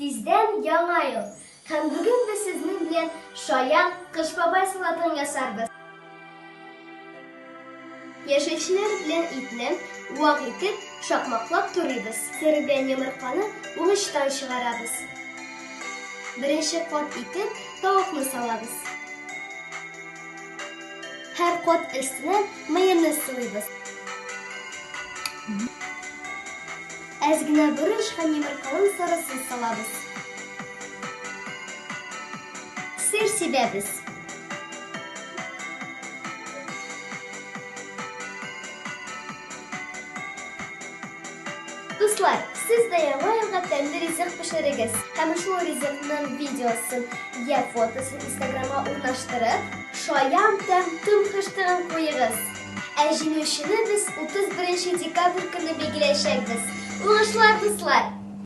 Тиздән Яңа ел! Һәм бүген без сезнең белән шаян Кыш бабай салатын ясарбыз. Яшелчәләр белән итне вак итеп шакмаклап турыйбыз. Сыр белән йомырканы угычтан чыгарабыз. Беренче кат итеп тавыкны салабыз. Һәр кат өстенә майонез сылыйбыз. Әз генә борыч һәм йомырканың сарысын салабыз. Сыр сибәбез. Дуслар, сез дә яңа елга тәмле ризык пешерегез һәм шул ризыкның видеосын я фотосын Инстаграмга урнаштырып, шаян тәм том хэштегын куегыз. Ә җиңүчене без 31 декабрь көнне билгеләячәкбез. Уңышлар, дуслар!